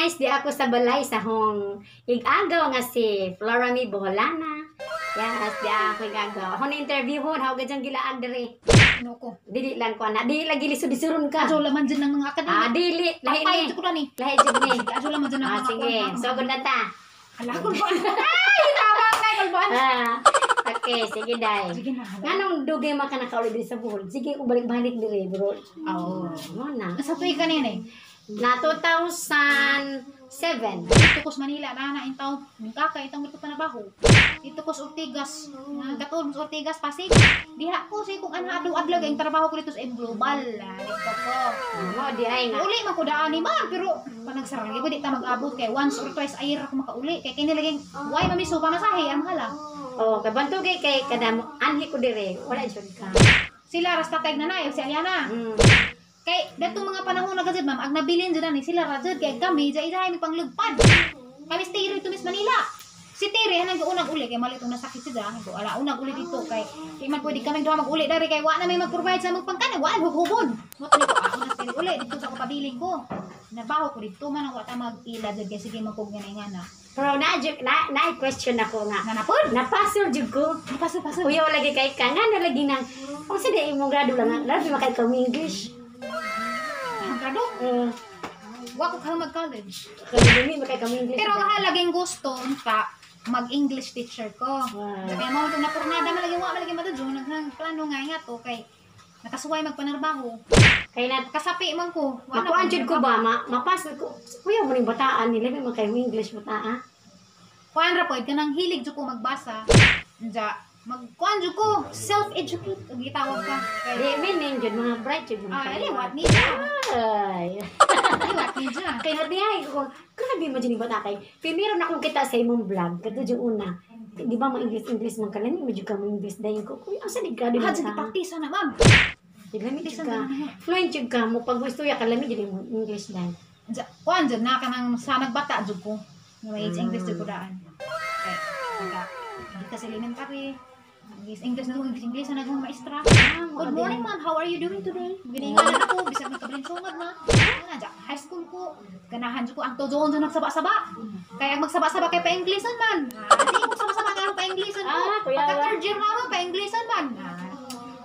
Guys, di ako sa balay sa hong igagaw nga si Flora May Boholana. Yes, di ako igagaw. Ako na interview hon, how gadyang gilaag diri. Ano ko? Dili lang ko na, dili lagi lisod disuron ka. Ajo laman dyan ng mga Ah, akademi. dili, lahi Patay ni. jud ko na ni. Lahi jud ni. Sige, ajo laman dyan ng Ah, mga sige. So good na ta. Hala, kulbaan. Ay, tama na, kulbaan. Ah, okay, sige day. Sige na. Hala. Nganong dugay man ka nakauli diri sa Bohol? Sige, ubalik-balik diri, bro. Oo. Mo na. Nasa tuig ka nene. Na 2007. Dito ko sa Manila, na na intaw, ning kaka itong dito panabaho. Dito ko sa Ortigas, na katulad sa Ortigas Pasig. Diha ko say kung ana adlaw adlaw ang trabaho ko dito sa M Global. Ah, dito ko. Mo di ay nga. Uli man ko daan ni man, pero panagsara lagi ko di ta mag-abot kay once or twice a year ako makauli kay kini lagi why mamiso pamasahe ang hala. Oh, kay bantugay kay kada mo anhi ko dire, wala jud ka. Sila rasta tag nanay si Aliana. Kay datong mga panahon na gazed ma'am, ag nabilin jud ani sila ra jud kay kami jay jay mi panglugpad. Kami stay rito Miss Manila. Si Tere hanang unag uli kay mali itong nasakit siya ko ala unag uli dito kay di man pwede kami duha mag-uli dari kay wa na may mag-provide sa among pangkaon, wa na hughubon. Mo to ko ako na Tere uli dito sa ako pabiling ko. Nabaho ko dito man ang wa ta mag-ila jud kay sige man kog nga nga na. Pero na na, na question ako nga. Nga na pod. Napasol jud ko. Paso paso. Uyaw lagi kay ka nga na lagi nang kung sa di imong grado lang nga, grabe makay ka English. Ang grado. Wa ko ka mag-college. Kay dumi makay ka English. Pero ang halaging gusto unta mag-English teacher ko. Wow. Kaya mo itong napurnada malagi wa malagi madudyo naghang plano nga nga to kay nakasuway magpanarbaho. Kay na Kasapi man ko. Wa na makuan jud ko ba ma mapasol ko. Uyaw mo ning bataan nila may makay English bataa. Kuan ra pod kanang hilig jud ko magbasa. Unja mag kuan jud ko self-educate ug gitawag ka. Kay Di meaning jud mga bright jud mga. ah, liwat ni siya. Ay. Liwat ni siya. Kay na diay ko, grabe mo jud ni bata kay. Primero na akong kita sa imong vlog, kadto jud una. Di ba mga English English man kalami mo jud ka mo English dayon ko. Kuya, asa di grado Ah, mo jud ta? practice na ma'am. Di lami jud Practice ka. na na. Fluent jud ka mo pag gusto ya kalami jud imong English dayon. Unja kuan jud na kanang sa nagbata jud ko. Nga may English jud ko daan. Kay pagka di ka sa elementary, English, English na English, English na nagong maestra. Good morning, ma'am. How are you doing today? Giningan na ako. Bisag magkabilin sungad na. Ano na, dyan, high school ko. Ganahan jud ko. Ang tudoon dyan nagsaba-saba. Kaya ang magsaba-saba kay pa-Englishan man. Ah, di mo saba-saba kay pa-Englishan ko. Ah, kuya. Pagka third year na ako, pa-Englishan man. Ah,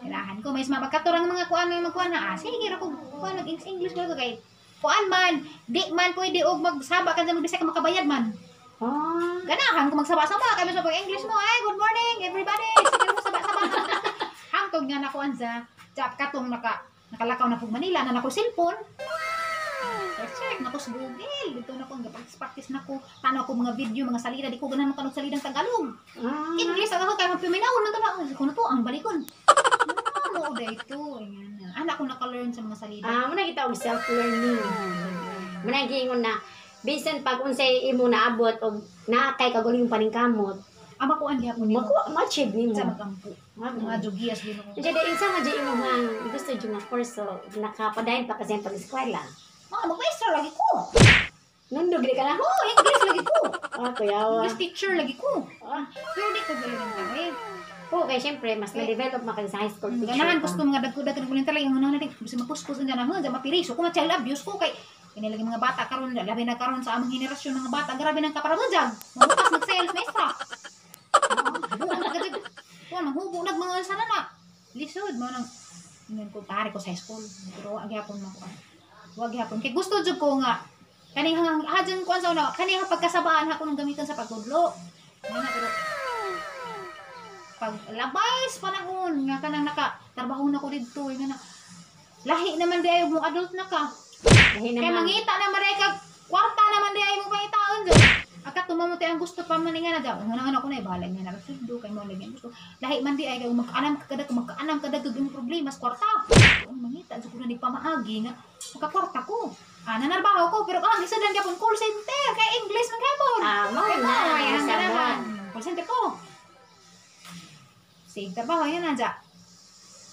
ganahan ko. May mapagkaturang mga kuan may magkuan na. Ah, sige, ra ko. Kuan, mag-English ko kay kuan man. Di man pwede og magsaba ka dyan magbisay ka makabayad man. Ah. Ganahan ko magsaba-saba kay mas pag English mo. Ay, good morning everybody. Sige mo saba-saba. Hangtod nga nako ansa. Jap katong nakalakaw na pug Manila na nako cellphone. Search search nako sa Google. Dito na ko practice practice nako. Tanaw ko mga video, mga salida di ko ganahan makanog salidang Tagalog. Ah. English ang ako kay magpiminawon man to na. Ko na to ang balikon. Ah, mo ba ito? Ayan na. Anak ko naka-learn sa mga salida. Ah, mo na kita og self-learning. Mo na giingon na bisan pag unsay imo naabot og naa kay kagaling paningkamot, Ama ko ang gihapon nimo. makuha ma-achieve nimo. Sa magampo. Mga jugiyas Ginoo. Diyan di insa man jud imo nga gusto jud nga course so nakapadayon pa kasi ang pag-eskwela. Mga mag-maestra lagi ko. Nundog di ka na. Oh, English lagi ko. Ah, kuya. English teacher lagi ko. Ah. Pero di ko elementary. Oo, kay syempre mas ma-develop man ka sa high school teacher. Ganahan ka. gusto mga dagko-dagko ng elementary ang una na gusto makuskus ang ganahan dyan mapiriso ko ma-child abuse ko kay kinilagi mga bata karon labi na karon sa among henerasyon mga bata grabe nang kaparamojag. Mabukas mag-sales maestra. Hubo na gajud. Kuan manghubo nag mga sana na. Lisod mo nang ingon ko pare ko sa high school pero wa gyapon mo kuan. Wa gyapon kay gusto jud ko nga kaning hang hajan kuan sa una kaning pagkasabaan ako nang gamiton sa pagtudlo. Nga na, pero pag labay sa panahon nga kanang naka trabaho na ko didto nga na lahi naman di ay mo adult na ka Lahi kay naman. mangita naman di ay kag kwarta naman di ay mo pangitaon jud agka tumamuti ang gusto pa man nga na daw nga na ako na bahala nga na sweldo kay mo lagi ang gusto lahi man di ay kay magkaanam ka kada magkaanam kada kag imong problema sa kwarta. Kung mangita jud ko na di pamaagi nga makakwarta ko ah nanarbaho ko pero ang isa dan gyapon call center kay English man gyapon. Ah, mo Kay na. mo ay ang Sabon. ganahan call center ko. Sige, trabaho yan na dya.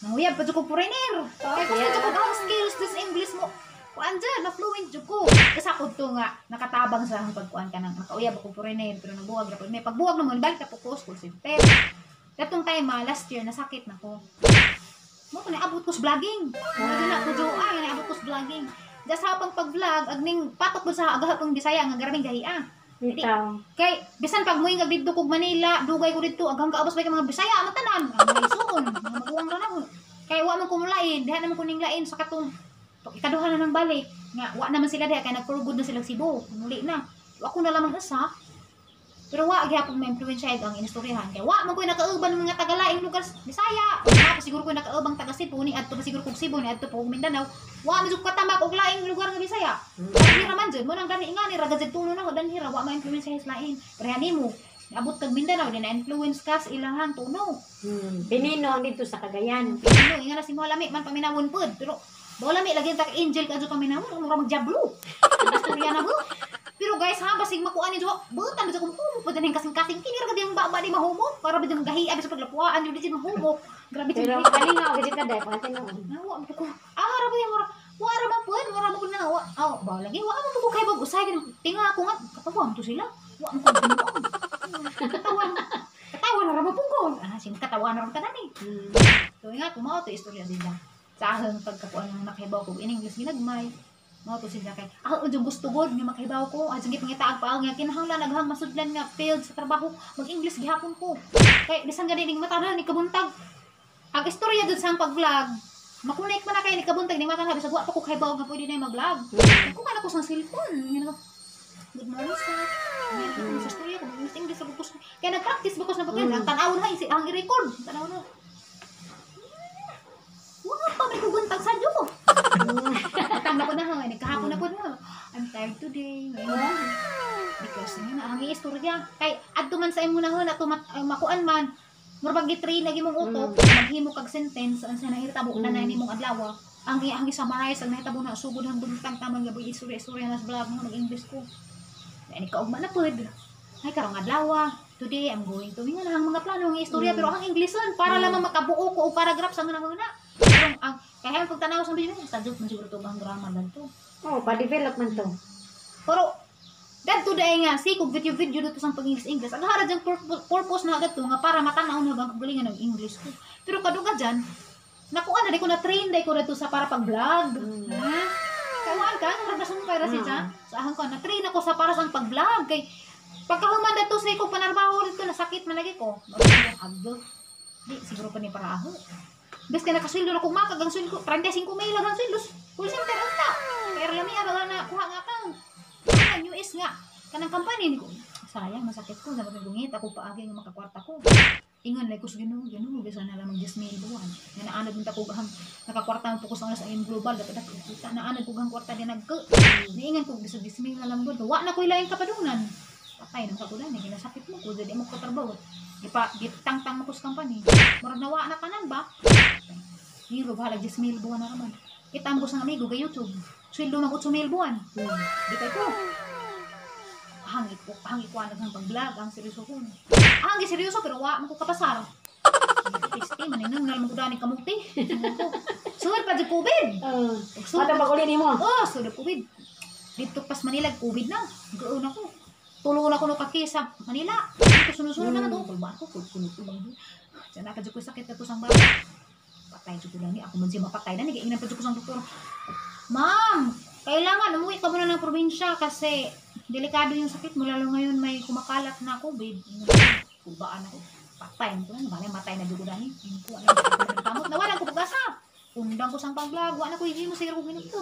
Nanguyab pa jud ko foreigner. Kaya gusto jud ko ang skills this English mo. Kuan dyan, na-fluent jud ko. Kasakod to nga, nakatabang sa akong pagkuan ka nang nakauyab ako foreigner, pero nabuwag na po. May pagbuwag naman, balik na po ko, school center. Datong time, ah, last year, nasakit na ko. Mo ko naabot ko sa vlogging. Mo na ko joa, naabot ko sa vlogging. Sa pang pag-vlog ag ning patok mo sa agahapong Bisaya nga grabing gahia. Bitaw. Kay bisan pag muingag didto kog Manila, dugay ko didto aghang kaabos pa kay mga Bisaya ang tanan, ang mga isuon, mga maguwang ra nako. Kay wa man ko mulain, diha naman ko ning lain sa katong ikaduha na ng balik nga wa naman sila diha kay nagpurgod na sila Cebu, muli na. Ako na lamang usa. Pero wa gihapon ma-influensya ang inistoryahan. Kay wa man ko'y nakauban ng mga tagalaing lugar sa Bisaya. Wa pa siguro ko'y nakaubang taga Cebu ni adto pa siguro kog Cebu ni adto pa kog Mindanao. Wa man jud katamak og laing lugar nga Bisaya. Danhira man jud mo nang dani nga ni raga jud tuno na ko danhira wa ma-influensya sa lain. Pero nimo abot kag Mindanao di na influence ka sa ilahang tuno. Pinino ang dito sa Cagayan. Pinino inga na si mo lami man paminawon pud pero bawa lami lagi ta angel ka jud paminawon mura magjablo. Istorya na ho. Pero guys ha, basig makuha ni Jowa, butan ba kung humo pa din kasing-kasing kini ra ang baba di mahumo para ba di gahi abi sa paglapuan di di mahumo. Grabe jud. Pero kalingaw gid ka dai pantin noon. Nawa ko. Ah, ra ba yung mura? Wa ra ba pud, mura mo na wa. Aw, ba lagi wa man ko kay bag usay tinga ako nga katawan to sila. Wa man ko katawan. Katawan ra mo pungkon. Ah, sing katawan ra tanan ni. So ingat mo to istorya sila. Sa ahang pagkakuan ng nakahibaw ko in English ginagmay. Mao to sila kay ako jud gusto gud nga makahibaw ko. Adjud gipangitaag pa nga kinahanglan aghang masudlan nga field sa trabaho, mag-English gihapon ko. Kay bisan gani ning mata na ni kabuntag. Ang istorya jud sa pag-vlog, makunik man na kay ni kabuntag ning mata na bisag wa pa ko kahibaw nga pwede na mag-vlog. Nagkuha na ko sa cellphone. Nga ko, good morning sir. Nga ko sa istorya ko mag English sa ko. Kaya nag-practice ba ko sa pag ang tan-awon ha ang i-record. Tan-awon na. Wa pa may kuguntag sa ko. Tama ko na ha, nagkahapon na po na. I'm tired today. Ngayon, because nga ang istorya. Kay adto man sa imo na ho na makuan man. Murag gitrain lagi mong utok, maghimo kag sentence ang sa nahitabo na na nimong adlaw. Ang ang i-summarize ang nahitabo na sugod ang buntang taman gabi istorya-istorya na sa vlog mo mag-English ko. Kay ni kaugma na pud. Ay karong adlaw. Today I'm going to nga ang mga plano ang istorya pero ang Englishon para lamang makabuo ko og paragraph sa mga na. Pero ang kaya ang pagtanaw sa video sa joke man siguro to ang grammar danto. Oh, pa-develop man to. Pero dadto dai nga si kog video-video dito sa pag-English English. Ang harad jang purpose na gadto nga para matanaw na bang kagalingan ng English ko. Pero kaduga dyan, nakuha na di ko na train dai ko dito sa para pag-vlog. Ha? Kawaan ka nang ragasun para si siya. Sa ahang ko na train ako sa para sa pag-vlog kay pagkahuman dadto sa ko panarbaho dito nasakit man lagi ko. Agdo. Di siguro pa ni para ako. Bes kay nakasweldo na kog makag ang sweldo ko 35 mil lang ang sweldo. Call center unta. Pero lami ba na kuha nga account. Ang US nga kanang company ni ko. Sayang masakit ko sa gungit ako paagi nga makakwarta ko. Ingon lay ko sa Ginoo, Ginoo bisan na lamang 10 mil buwan. Nga naanad unta ko gahang nakakwarta mo ko sa sa AIM Global dapat kita naanad ko gahang kwarta din nagko. Niingan ko bisag 10 mil na lang buwan. Wa na ko ilaing kapadungnan. Patay nang kakulan ni ginasakit mo ko di mo ko trabaho. Gipa gitangtang mo ko sa company. Murag nawa na tanan ba? Hiro bahalag 10 mil buwan na naman. Kita mo ko sa amigo ga YouTube. Sweldo mag 8 mil buwan. Di kay ko. Hangit ko, hangit ko ang pag-vlog, ang seryoso ko. Ang seryoso pero wa man ko kapasar. Piste man nang nalman ko dani kamuti. Sud pa jud COVID. Sud pa uli nimo. Oh, sud COVID. Dito pas Manila COVID na. Goon ako. Tulungan ako no kaki sa Manila. Dito sunod-sunod na to. Kulba ako, kulba. Diyan na ka jud ko sakit ato sang bata. Patay jud ko dani ako man siya mapatay na giingnan pa jud ko sang doktor. Ma'am, kailangan umuwi ka muna ng probinsya kasi delikado yung sakit mo lalo ngayon may kumakalat na COVID. Kulbaan ako. Patay ko na, bale matay na jud ko dani. Ko na kamot nawalan ko pag-asa. Undang ko sang pag-vlog, wa na ko himo siguro ko ginuto.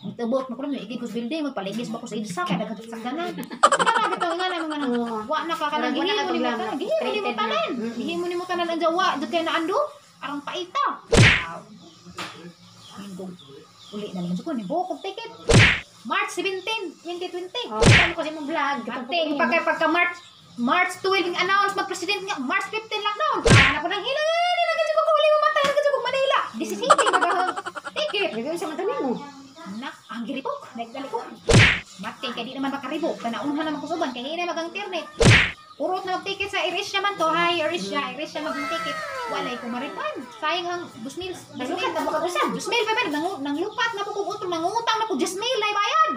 Ko tubot mo ko lang igid ko sa building, magpaligis ba ko sa EDSA kay daghan sa sakyanan. Kana bitaw nga na mga wa na ka kanang gihimo nimo tanan, gihimo nimo tanan. Gihimo nimo tanan ang jawa, jud kay naando arang paita. Hingog uli na naman ko ni bukog ticket. March 17, 2020. Oh, kita mo kasi mong vlog. Ate, pagka March 12 ang announce mag-president nga, March 15 lockdown. Ana ko nang hila, nagad ko uli mo matay, nagad ko Manila. 17 magahang ticket. Lagi sa mata nimo. Nak, ang giribok, nagdali ko. Mati kay di naman makaribok, kanaunhan naman ko suban kay hindi magang internet. Urot na magticket sa AirAsia man to, hi AirAsia, AirAsia magang ticket. Walay ko maripan. Sayang ang 2,000. Naglukat na mo kag-usab. 2,000 pa ba nanglupat na po kog utong nangutang na ko 10,000 ay bayad.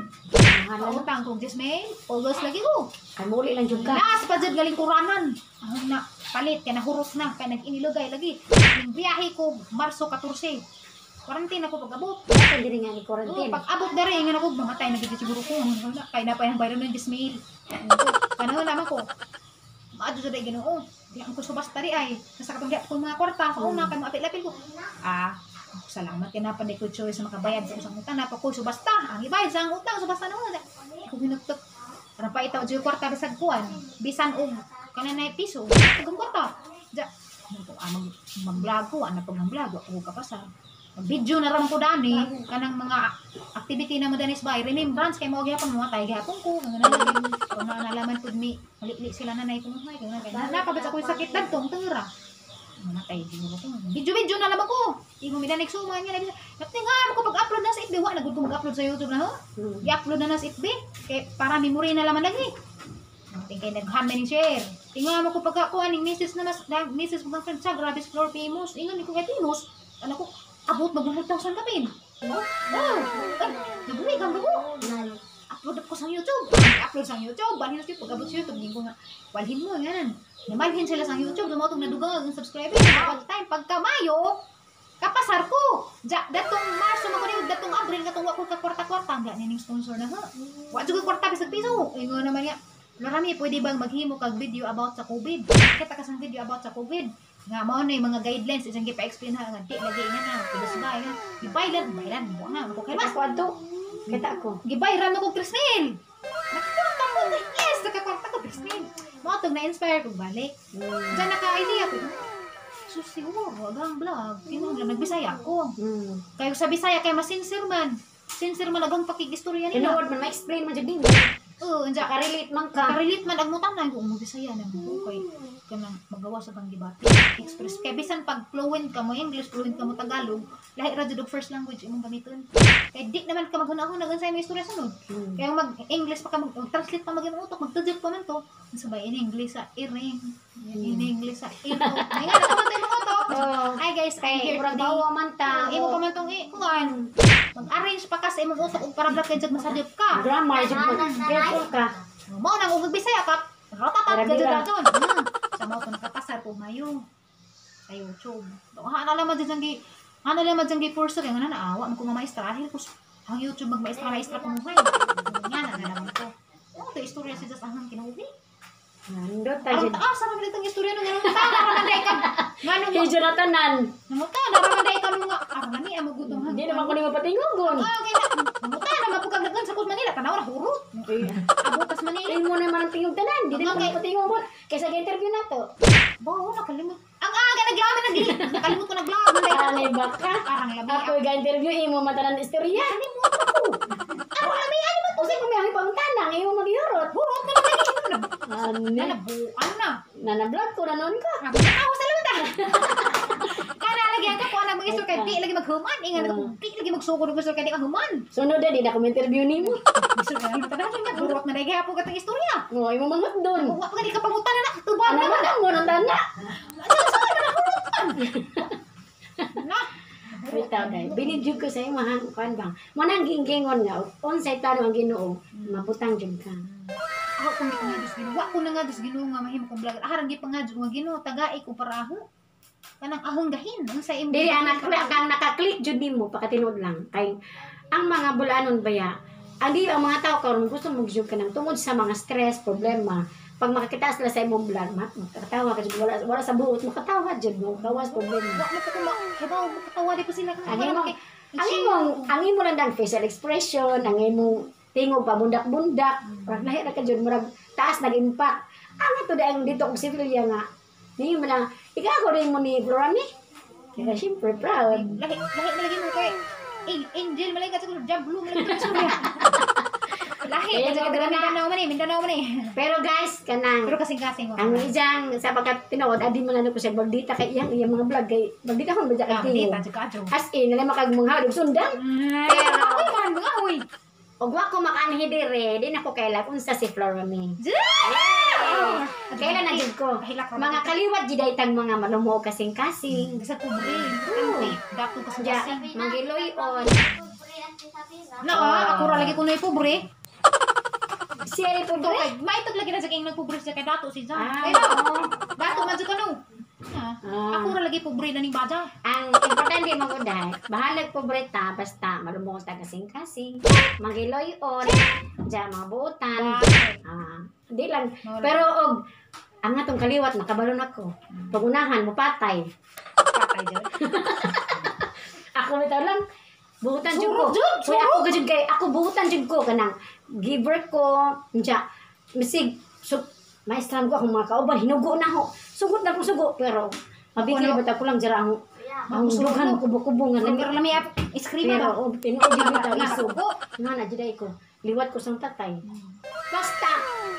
Nangutang kog 10,000, August lagi ko. Kay muli lang jud ka. Last pa jud galing kuranan. Ang na palit kay nahurot na kay nag-inilugay lagi. Ning biyahe ko Marso 14. Quarantine ako pag-abot. Wala diri nga ni quarantine. Oo, pag-abot diri nga ako mamatay na gid siguro ko. Kay na pa yung viral ng dismail. Panahon naman ko. Maadto sa Ginoo. Di ang ko subasta ri ay. Nasa katong di ko mga kwarta sa una kay maapil-apil ko. Ah, salamat kay napan ko choice sa makabayad sa usang utang napa ko subasta. Ang ibayad sa ang utang subasta na mo. Ko ginuktok. Para pa itaw jud kwarta bisag kuan. Bisan og kananay piso. Tagong kwarta. Ja, mag-vlog ko, anak pag vlog, ako kapasa. Video na ram ko dani kanang mga activity na mo dani sa bahay, remembrance kay mo gyapon mo tay gyapon ko nga na kung na nalaman pud mi malili sila nanay ko hay kay na nakabat ako sakit dagtong tira mamatay siguro ko video video na lamang ko imo mi danig suma niya nagti nga ko pag-upload na sa FB wa na gud ko mag-upload sa YouTube na ho i-upload na na sa FB kay para memory na laman lagi. Ting kay naghan ni share. Tinga mo ko pagkakuan ning message na mas message mo friend sa grabe floor famous. Ingon ko kay famous. Ano ko abot mag 100,000 kapin. Oh, nabuhi kang dugo. Upload ko sa YouTube. Upload sa YouTube. Balhin sa YouTube. Pag-abot sa YouTube, ko nga, walhin mo, yan. Namalhin sila sa YouTube. Dumotong nadugang ang subscriber. Pag time, pagka Mayo, kapasar ko. Ja, datong Marso, magkuniwag, datong Abril, katong wa ko ka kwarta-kwarta. Ang gani ning sponsor na, ha? Wa jud ko kwarta bisag piso. Ingon naman niya, Lorami, pwede bang maghimo kag video about sa COVID? Kita ka sang video about sa COVID. Nga mao na yung mga guidelines isang gipa-explain ha nga di lagi nga na pidos ba nga gibaylan baylan mo na ko kay Kita ko adto. Kita ko. Gibayran mo kog 3,000. Nakakwarta ko yes, nakakwarta ko 3,000. Mao tong na-inspire ko balik. Diyan naka-idea ko. So siguro agang vlog, tinuod lang nagbisaya ko. Kayo sa Bisaya kay mas sincere man. Sincere man agang pakigistorya nila. Tinuod man ma-explain man jud nimo. Oo, unja Ka-relate man ka. Ka-relate man ang mutanan kung magbisaya na mo kay kanang magawa sa kang gibati. Express kay bisan pag fluent ka mo English, fluent ka mo Tagalog, lahi ra jud og first language imong gamiton. Kay di naman ka maghunahon og unsay may istorya sunod. Kaya mag-English pa ka mag-translate pa mag imong utok, magtudyo pa man to. Unsa ba in English sa iring, in English sa iro. Ay nga na man imong utok. Hi guys, I'm here murag today. bawa man ta. Imo pa man tong kuan. Mag-arrange pa ka sa imong utok og para kay jud masadyop ka. Grammar jud mo. Careful ka. Mao nang ug Bisaya ka. Ratatat ka jud raton. Sa mao to nakapasar ko mayo sa YouTube. Ana lang man jud gi ana lang man gi purso kay nga naawa man ko maestra dahil ko ang YouTube magmaestra-maestra ko muhay. Nga na naman ko. Oh, to istorya si Jas ahang kinuwi. Nandot ta jud. Aron taas ra man itong istorya nung anong tana ra man day ka. Nganong Kay Jonathanan. Nanguta na ra man day ka nung aron ni amo gutong Hindi naman ko nimo patingogon. Ah, kay nanguta na man pud kag sa Manila tanaw ra hurot. Abot tas Manila. Imo naman ang tingog tanan, di naman ko patingogon. Kaysa ga-interview na to. Bawo nakalimot. Ang aga naglaman nagli. Nakalimot ko naglaman day. Anay baka. Parang labi. Ako ga-interview imo matanan istorya. Kalimot ako. Aron lami ani man usay ko may ang pangutana, imo magyurot. Hurot na lagi. Ano? Nanabuan na. Nana-vlog ko na noon ko. Nabutaw sa lamta. Kana lagi ang kakuan ang mga istorya kay di lagi maghuman. Ingan ako di lagi magsugod og istorya kay di ka human. Sunod na di na ko interview nimo. Istorya na tanan nga hurot na dai gihapon katong istorya. Mo imo mangot doon. Wa pa gani ka pangutana na tubag Ano na. man ang mo tana? Na. Bitaw dai. Binidyo ko sa imo hang kuan bang. Manang ginggingon nga unsay tanong ang Ginoo, mabutang jud ka. Ako kung di ko nga Diyos Ginoo, wa ko na nga Diyos Ginoo nga mahimo kong vlogger. Aharang gi pa nga Diyos nga Ginoo tagai ko para aho. Kanang ahong gahin unsa imo. Dili anak kang naka-click jud nimo pakatinuod lang kay ang mga bulanon baya. Ang di ang mga tao karon gusto mo jud ka nang tungod sa mga stress, problema. Pag makakita sila sa imong vlog, makakatawa ka jud wala, wala sa buot, makatawa jud mo, gawas problema. Wa mo ko kuma hibaw mo katawa di ko sila Ang imong ang imo lang dang facial expression, ang imong tingog pa bundak-bundak, murag lahi ra ka jud, murag taas nag-impact. Ang ato di ang dito kog Sevilla nga. Di mo na ikaw ako rin mo ni Florami. Kaya siyempre proud. Lahi lahi malagi mo kay Angel malagi ka siguro Jablo malagi ka siguro. Lahi Kaya ka nga, Mindanao man eh, Mindanao man eh. Pero guys, kanang Pero kasing-kasing mo. ang ijang sa pagkat tinuod adi man ano ko siya bagdita kay iyang iyang mga vlog kay bagdita kon badya Ah, kay tingog. dita jud ka As in, nala makag mga og sundang. Pero ahoy man mga ahoy. Og wa ko makaanhi dire, di na ko kaila unsa si Florami. Kailan na jud ko? Mga kaliwat jud ay tang mga manumo kasing-kasing. Sa pobre, importante. Dato ka sa Ja, kasing. magiloy-on. Na, ako ra lagi kunoy pobre. Siya rin Ito pobre. kay maitog lagi na sa king nagpobre siya kay dato si Jan. Ah, Kay dato man jud kano. Na, na. Ah. Ako ra lagi pobre na ning badya. Ang importante mo ko dahil, bahalag pobreta, basta marumong ta kasing-kasing, magiloy-on, diyan mga buutan. Ah, di lang. Pero og ang atong kaliwat makabalon ako. Pagunahan mo patay. Patay jud. Ako bitaw lang buutan jud ko. Surog jud, Uy, ako gud kay ako buutan jud ko kanang giver ko unsa misig so maestran ko akong mga kauban hinugo na ho. Sugot na ko sugo pero mabigil Ako ba ta ko lang jara ang dughan kubo-kubo nga Pero lami ap iskrima Pero ba? oh, tinuod jud bitaw Nga, isog. ako. Nga na jud ay ko. Liwat ko sang tatay. Basta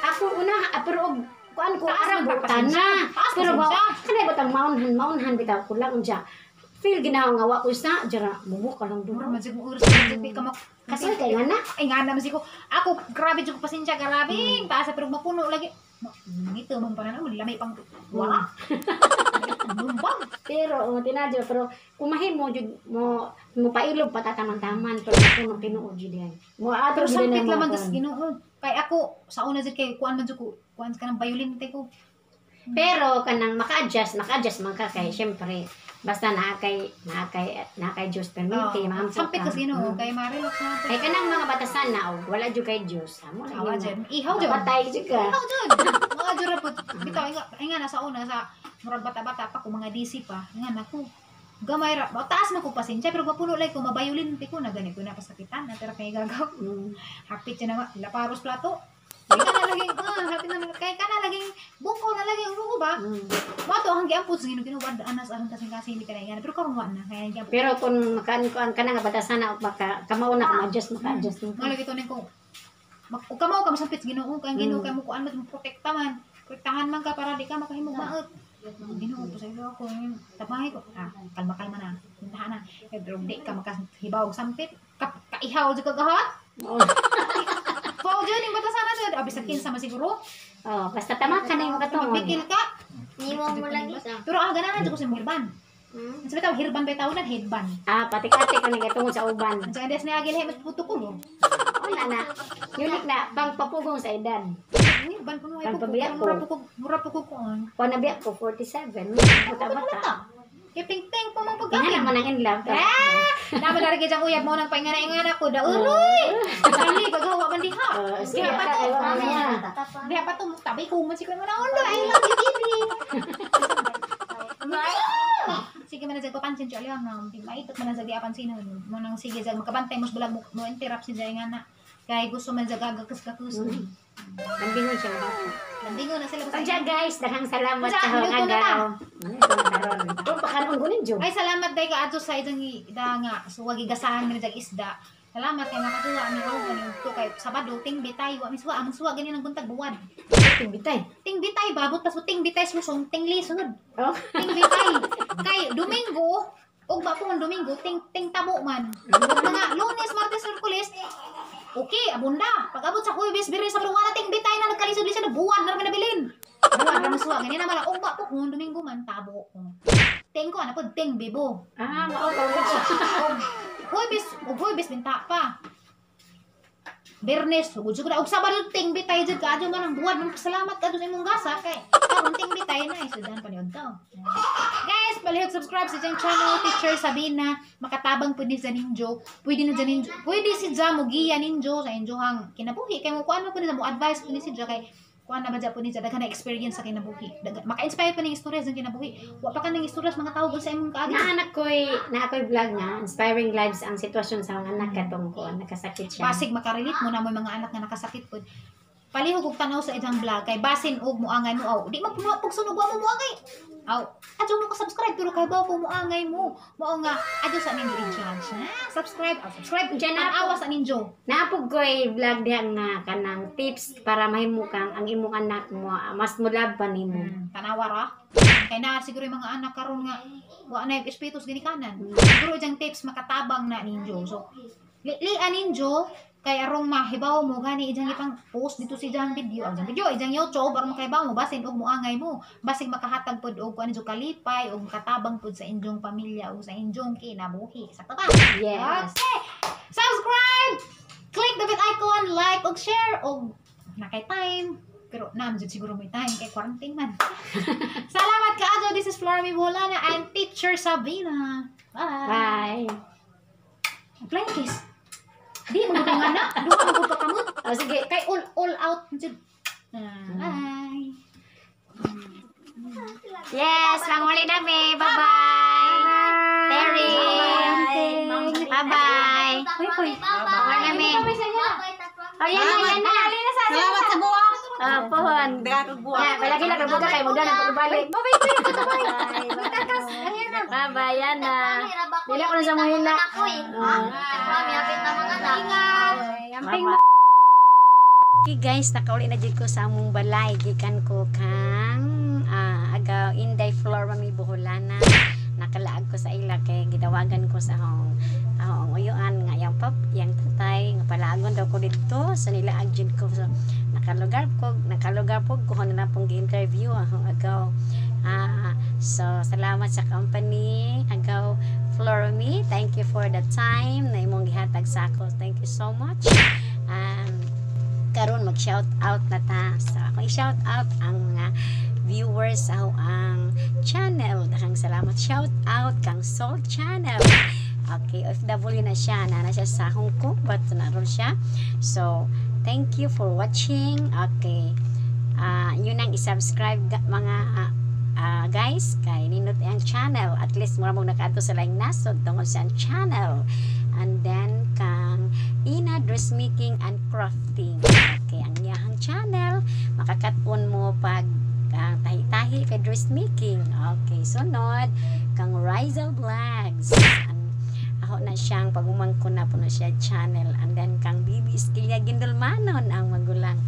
ako una pero og kuan ko Taas arang man buutan pasensya. na. Taas Pero ba pasensya. kanay batang maunhan maunhan bitaw ko lang unsa. Feel ginawa nga wa ko sa jara mubuka lang Mura duha. man jud mo oras man jud ka mak Kasi kay nga na. Ay nga naman ko. Ako grabe jud ko pasensya grabe. Taas sa pero mapuno lagi. Ngito man pa na lami pang wala. Lumbang. Pero oh, tinadyo pero kung mahimo jud mo mo pailog patataman-taman pero kung tinuod jud yan. Mo ato Pero jud na sampit mo lamang kuan. gas Ginoo. Kay ako sa una jud kay kuan man jud ko, kuan ka ng violin te ko. Pero kanang maka-adjust man ka kay syempre basta naa kay Diyos permente mahampo Sampit ka. kas Ginoo kay ma-relax na. Kay kanang mga batasan na og wala jud kay Diyos. Amo lagi. Awa na. jud. Ihaw jud. Patay jud ka. Ihaw jud. Mga jud ra pud. Bitaw inga inga na sa una sa murag bata-bata pa ko mga DC pa. Inga na ko. Gamay ra, ba, taas man ko pasensya pero mapuno lay ko mabayolin ko na gani ko na pasakitan na pero kay gagaw. Hapit siya na nga, laparos plato. Kay ka na laging, hapit na kay ka na laging buko na laging buko ba? Mato ang giampot sa Ginoo Ginoo anas ang kasing kasing hindi ka na ingana pero karon wa na kaya giampot. Pero kung makaan ko ang kanang nga batasan na og maka kamao na ka ma-adjust maka-adjust mo. Mga lagi to ko. Ug kamo ka masampit sa Ginoo kay ang Ginoo kay mo kuan man mo protekta man. Protektahan man ka para di ka makahimog maot. Ginoo po sa iyo ako tapahi ko. Ah, kalma-kalma na. Puntahan na. Pero di ka makahibaw og sampit. Kaihaw jud ka gahat. Oo. Pao jud ning batasan na jud. Abi sa kinsa man siguro. Oh, basta tama ka na yung katungod. Mapikil ka. Niwa mo lagi. Pero ah ganahan jud ko sa hirban. Sa bitaw hirban ba tawag na headband. Ah, patik-atik ka nagkatungod sa uban. Ang sa des niya gilhi mas puto ko. Wala na. Unique na, pang papugong sa edad. Hirban kuno ay Ang pabiya ko. Mura po ko kuan. Kuha na biya ko, 47. Bata-bata. Kay ping-ping po mang Nga pagkain. naman ang in love. Ah! Naman dari kay uyab mo nang paingana-ingana ko da uroy. Kali gagawa man diha. Oh, sige, Diha pa to. ayaw mo na. Diha pa to tabi ko man si kuya na ondo. I love you baby. Sige man na jag papansin siya aliwang nga maitot man na jag di apansin mo nang sige jag makabantay mo sa bulag mo, mo interrupt si jay nga na kay gusto man jag gagakas kakus. Lambingon siya nga bata. Lambingon na sila basta. Unja guys, daghang salamat Unja, sa minuto na ta. agaw. Kung pakanon ko ninyo. Ay salamat day ka adto sa idang ida nga so wag igasahan mi jag isda. Salamat kay makatuwa mi og ganing to kay Sabado ting bitay wa mi suwa among suwa ganin ang buntag buwan. Bitay. Ting bitay babot pas ting bitay susong ting lisod. Oh. Ting bitay. Kay Domingo og ba po Domingo ting ting tabo man. Ug mga Lunes, Martes, Miyerkules okay, abunda. Pag abot sa Huwebes, Biyernes, Sabado, wala ting bitay na nagkalisod-lisod na buwan na naman nabilin. Buwan na masuwa ganyan naman og ba po kung Domingo man tabo. Ting ko ana po ting bibo. Ah, mao ka. Huwebes, ug Huwebes binta pa. Bernes, ugod jud ko na og Sabado ting bitay jud kaadyo man ang buwan man pasalamat kadto sa imong gasa kay karon ting bitay na isudan pa ni to. Guys, palihog subscribe sa diyang channel Teacher Sabina, makatabang pud ni sa ninjo. Pwede na dyan ninjo. Pwede si Ja mogiya ninjo sa injohang kinabuhi kay mo kuan mo pud ni mo advice pud ni si Ja kay kuan na ba dyan pud ni Ja daghan na experience sa kinabuhi. Maka-inspire pa ning istorya sa kinabuhi. Wa pa ka ning istorya sa mga tawo sa imong kaagi. Naanak ko'y, na ako'y vlog nga, inspiring lives ang sitwasyon sa mga anak katong ko, nakasakit siya. Basig makarelate mo na mo mga anak nga nakasakit pod. Palihog og tanaw sa ijang vlog kay basin og muangay mo aw. Di man puno pug sunog wa mo muangay. Aw, adyo mo ko subscribe pero kay bawo ko muangay mo. Mao nga adyo sa ninyo i-judge. Ha? Subscribe, aw, subscribe. Diyan na Ang awa sa ninyo. Naapog ko'y vlog diha nga kanang tips para mahimo kang ang imong anak mo mas mulab pa nimo. Tanawa ra. Kay na siguro yung mga anak karon nga wa na yung espetos ginikanan. Siguro ijang tips makatabang na ninyo. So lian ninyo kay arong mahibaw mo gani ijang ipang post dito si ijang video, ang ijang video ijang YouTube aron makahibaw mo basin og muangay mo, basig makahatag pod og kuan ninyo kalipay og makatabang pod sa inyong pamilya o sa inyong kinabuhi. Sakto ba? Yes. Okay. Subscribe, click the bell icon, like og share og nakay time. Pero naam jud siguro may time kay quarantine man. Salamat kaayo. This is Flora Mibolana and Teacher Sabina. Bye. Bye. Flying kiss. Di mo gud nga na. Duha mo gud ka kamot. Oh, sige. Kay all out jud. Ah, bye. Yes, manguli na mi. Bye-bye. Terry. Bye-bye. Uy, uy. Manguli na mi. Oh, yan na, yan na. Salamat sa buwak. Oh, pohon. Daghang buwak. Ya, palagi lang kabuga kay mo na pagbalik. Bye-bye. Bye. Bye-bye, yan na. Dili ako na sa mahina. Ah. Ingat. Amping. Okay guys, nakauli na jud ko sa among balay, gikan ko kang Agaw Inday Flor Mami Boholana. Nakalaag ko sa ila kay gidawagan ko sa akong uyuan nga yang pap yang tatay nga palagon daw ko didto sa nilaag jud ko. So nakalugar po ko na pong gi-interview akong agaw. So salamat sa company, Agaw Flormy. Thank you for the time na imong gihatag sa ako. Thank you so much. Karon mag shout out na ta. So ako i-shout out ang mga viewers sa ang channel. Daghang salamat. Shout out kang Soul Channel. Okay, OFW na siya. Nana siya sa Hong Kong, but naroon siya. So, thank you for watching. Okay. Yun ang i-subscribe mga guys kay nindot ang channel. At least mura mo nakaadto sa laing nasod tungod sa ang channel. And then kang Ina Dressmaking and Crafting. Okay, ang iyahang channel makakat-on mo pag ang tahi-tahi kay dressmaking. Okay, sunod kang Rizel Vlogs. Ang ako na siyang pagumangko na po na siya channel. And then kang Bibi Iskilya Gindulmanon, ang magulang.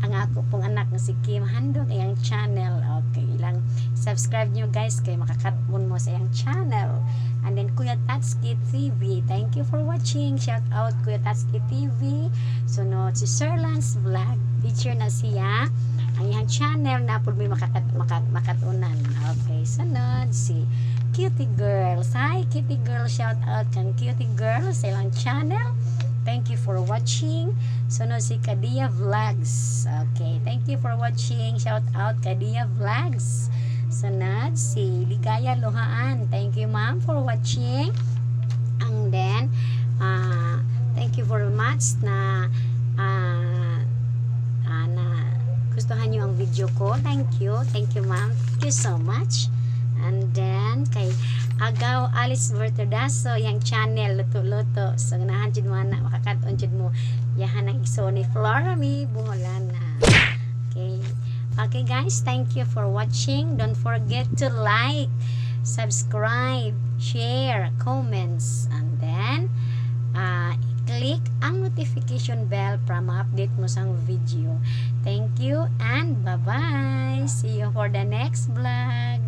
Ang ako pong anak nga si Kim Handog ay ang channel. Okay, ilang subscribe nyo guys kay makakat-on mo sa iyang channel. And then Kuya Tatsuki TV. Thank you for watching. Shout out Kuya Tatsuki TV. Sunod si Sir Lance Vlog. Teacher na siya. Ang iyang channel na po may makatunan. Okay, sunod si Cutie Girls. Hi, Cutie Girl. Shout out kang Cutie Girl sa ilang channel. Thank you for watching. Sunod si Kadia Vlogs. Okay, thank you for watching. Shout out Kadia Vlogs. Sunod si Ligaya Lohaan. Thank you, ma'am, for watching. And then, thank you very much na gustuhan niyo ang video ko. Thank you. Thank you, ma'am. Thank you so much. And then, kay Agaw Alice Bertodaso, yung channel, luto-luto. So, ganahan jud mo na, makakat-on jud mo. Yahan ang iso ni Flora Mi Boholana. Okay. Okay, guys, thank you for watching. Don't forget to like, subscribe, share, comments, and then click ang notification bell para ma-update mo sa video. Thank you and bye-bye. See you for the next vlog.